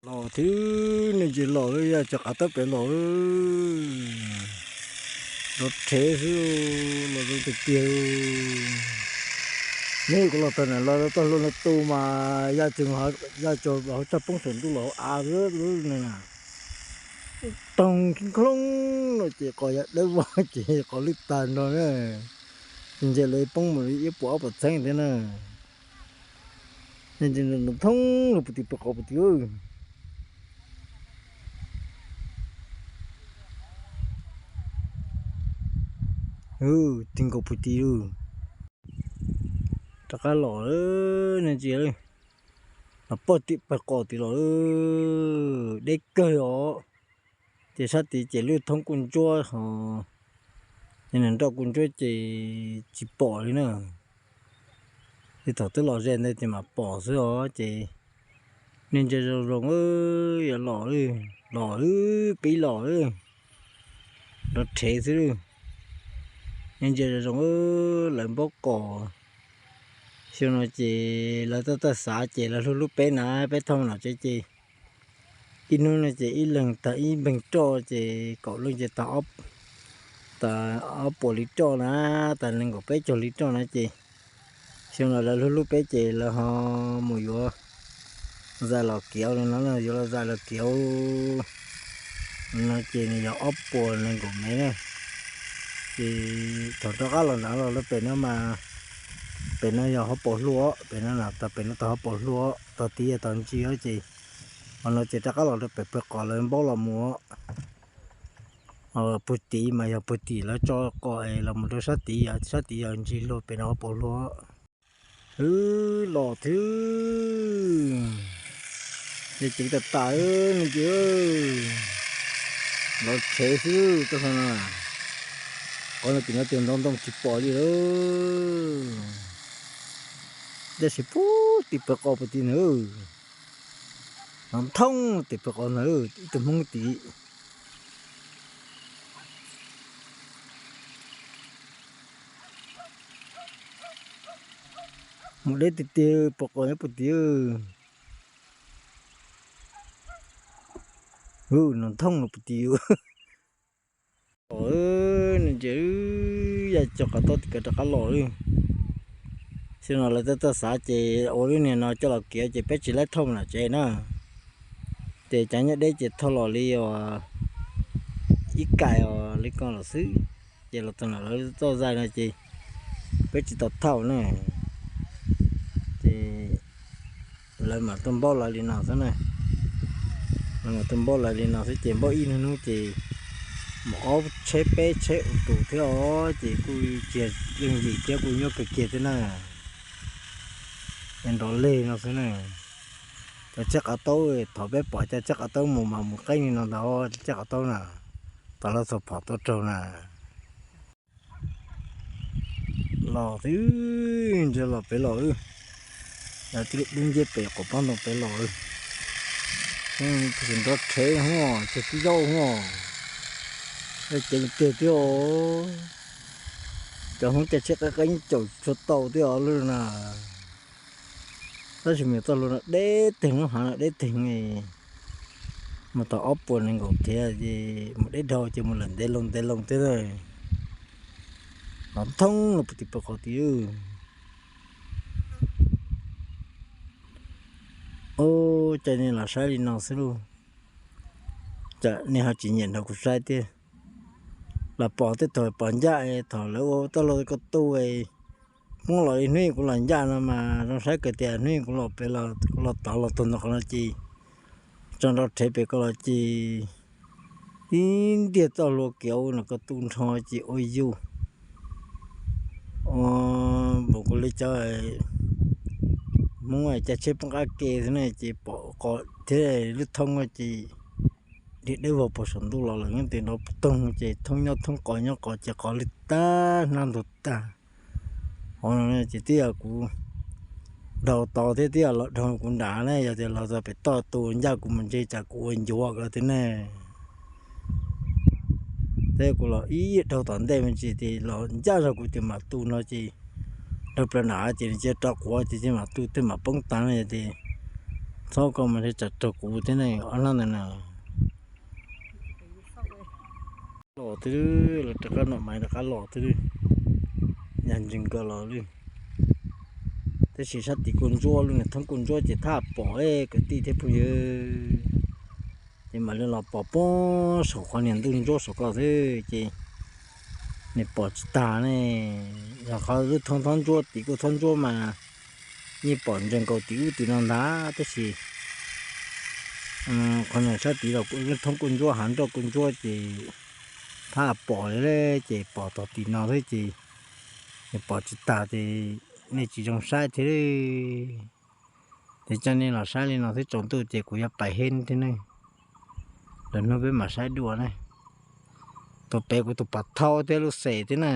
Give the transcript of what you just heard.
Los thiab, nej ntsia los, yaj cov qav taub pem los, los rhev xwb, los zoo tiag tiag. Neb kuv los tag na, los txog hlua no tu mas yaj tseem, yaj cov hauv tsaj poob saum ntuj los hauv av lawm na. Toog nkhlooj no ces qos yaj dawb vog ces qos lwj tag nrho na. Ntsia lawv poob mus li ib puas ob puas txheeb thiab na. Thoob los puag tim pem qos puag tim. Tig nkaus puag tim lawm. Rov qab los, nej ntsia, los puag tim pem qos tim los, deb kawg os. Ces sab tid ces lub thoob kuj ntsuab ho, ces nws nroj kuj ntsuab ces tsis pom li na. Ces thaum twb los ze ntawd ces mam pom xwb os. Ces nej ntsia zoo zoo, yuav los, los, pib los, los rhev xwb. Nej ntsia zoo zoo, lawv npaub qos. Xyoo no ces lawv tuaj tuaj xav ces lawv hlub hlub peb na, peb thauj no tsev ces ib hnub no ces ib leeg tag ib npeeg roj ces kaum leej ces tag ob, tag ob puas li roj na, tag nees nkaum peb caug li roj na ces xyoo no lawv hlub hlub peb ces lawv ho mus yuav zais los kiav li no, yuav los zais los kiav no ces nws yog ob puas nees nkaum mev na. Ces thaum rov qab los nrad los lawm pem no mas, pem no yog hauv paus hlua, pem no tag, pem no tag hauv paus hlua, tog tid yog tog ntsis ces, ho no ces rov qab los rau pem pem qos lawv npaub los mus. Puag tid mas yog puag tim lawv tso qos es los mus rau sab tid, sab tid yog ntsis hlua, pem no hauv paus hlua. Hwv, los thiab. Ces ceev tas tas, nej ntsia, los rhev xwb tuaj no. Qhov no tim no tias ntoo ntoo tsis pom li lawm. Tab sis puag tim pem qos puag tim ntawd, no thoob tim pem qos ntawd ib tug Hmoob tid. Mus deb tiag tiag, pom qos nyob puag tid. Hu, no thoob no puag tid. Os, nws ntsia, yaj cov qav taub tim pem rov qab los lawm. Xyoo no lawv tuaj tuaj xav ces ua lub niag no coj los kiav ces peb tsis laib thauj mus nram tsev na. Ces cov nyob deb ces thauj los li os, ib kais os li ko los xwb. Ces los txog no lawv txoj zais no ces peb tsis tau thauj na. Ces lawv mam tuaj npaub lawv li no xwb na. Lawv mam tuaj npaub lawv li no xwb ces npaub ib hnub hnub ces mus ob tsheb peb tsheb ua tus thiab os, ces kuj tsis yog leej yim thiab, kuj nyob kawg kiag thiab na. Es nrov leg no xwb na. Cov tsheb qav taub, thaum peb pom cov tsheb qav taub mus mas mus qeeb li no ntag, tsheb qav taub na, tas lawv txog phom tuaj raug na. Los twb ntsia los pem los, lawv twb dub nciab pem qhov pob ntoo pem los. Tab sis nrov rhev hos, tsis tib zaub hos, ceev tiag tiag os. Cov Hmoob caij tsheb qeeb qeeb caum tsis tau thiab os lawm na. Tab sis mus txoj hlua no deb teg, lub hav no deb teg, mus tau ob puas nees nkaum thiab ces mus deb dhau ces mus lawm ntev loo ntev loo thiab. Los thoob los puag tim pem qos tid. Ub, cas nej los saib li no xwb lauj? Cas nej ho tsis nyiam nrog kuv saib thiab? Los pom tej thaum pom ncaj, thaum lawv ua txoj hlua ko tu, poob los li hnub kuv los ncaj no mas zoo saib kawg tias hnub kuv los pem, kuv los tod los txog ntawm qhov no ces tso nrov rhev pem ko los ces tib ntiag txoj hlua kiav no ko tu nrho ces ua yus, ua npaum kuv li cov Hmoob caij tsheb poob qab ke xwb ne ces pom qos thiab lub thoob ces dhia dawb vog puag saum ntuj los lawm, nyob tim no puag toog ces thoob nyob thoob qos nyob qos ces qos lwj tag hnab ntug tag. Qhov no ces twb yog kuv dhau tod thiab twb yog los dhau kuv nrad ne, yog tias los txog pem toj tu ncaj kuv mus ntshe tsam kuv ua ncuav ko thiab ne. Thiab kuv los ib dhau tom ntej me ntsis ces los ncaj zog kuv ces mam tu no ces dhau plaws nrad ces nws cia rov quav ces cia mam tu thiaj mam poob tag no ces Txhob koj mas thiaj tsam raug kuv thiab ne, ob hnab ntawd na. Los twb los rov qab, nom maiv rov qab los twb, yog ntsis nkaus los lawm. Tab sis sab tim kuj ntsuab, lub niag thoob kuj ntsuab ces thaj pom kwv tij thiab phooj ywg. Ces mam li los pom puag saum qhov niag ntuj ntsuab saum ko xwb ces nws pom tsis tag ne. Yog qhov lub thoob txhob ntsuab tim kuj txhob ntsuab mas yeej pom ntsia nkaus tim ub tim no ntag, tab sis qhov niag sab tid los lub thoob kuj ntsuab, hav nroj kuj ntsuab ces thaj pom li ces pom tog tim no xwb ces nws pom tsis tag ces nej tsis zoo saib thiab. Ces coj nej los saib li no xwb, tsaus ntuj ces kuv yuav pais hev thiab ne. Lwm hnub peb mam saib dua ne. Tus pem kuv tus pom thau thiab lub xes thiab na.